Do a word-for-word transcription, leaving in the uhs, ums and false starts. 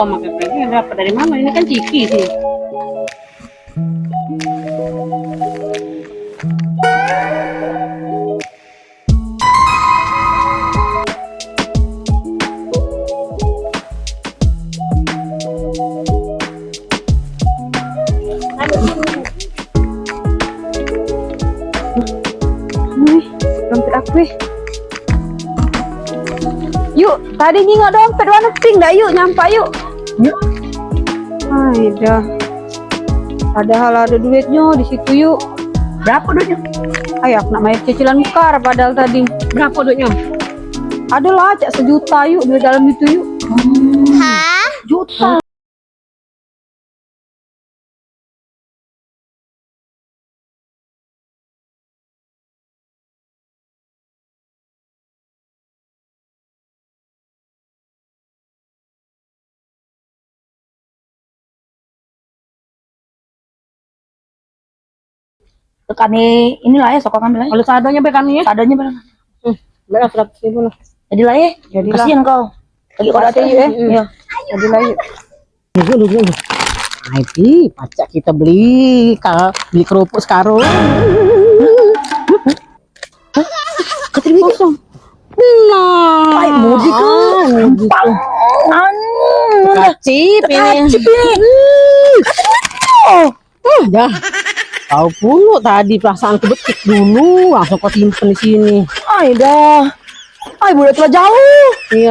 Oh, makan lagi dapat dari mana? Ini kan ciki sih. Nih, dompet aku, eh. Yuk, tadi nyingok dompet warna pink dah, yuk, nyampak, yuk. Yuk. Ai dah. Padahal ada duitnya di situ, yuk. Berapa duitnya? Ayo, aku nak bayar cicilan mekar padahal tadi. Berapa duitnya? Adalah, cak sejuta, yuk, duit dalam itu, yuk. Hah? Juta. Tekani inilah ya, sokongan lah ya. Kalau seadanya be kami ya. Seadanya be. Hmm, beras seratus ribu lah. Jadilah ya. Jadilah. Kasihan kau. Lagi kau datang ya. Iya. Jadilah ya. Tunggu, tunggu, tunggu. Ai, Pi, pacak kita beli ka, beli kerupuk sekarung. Hah? Kata dia kosong. Nah. Ai, mudik ke? Ah, mudik ke? Anu, dah. Kacip ini. Kacip ini. Hmm. Kacip ini. Hmm, dah. Kau puluk tadi perasaan ku betik dulu, langsung kau simpen di sini. Ai, dah. Ai, budak tu lah jauh. Iya.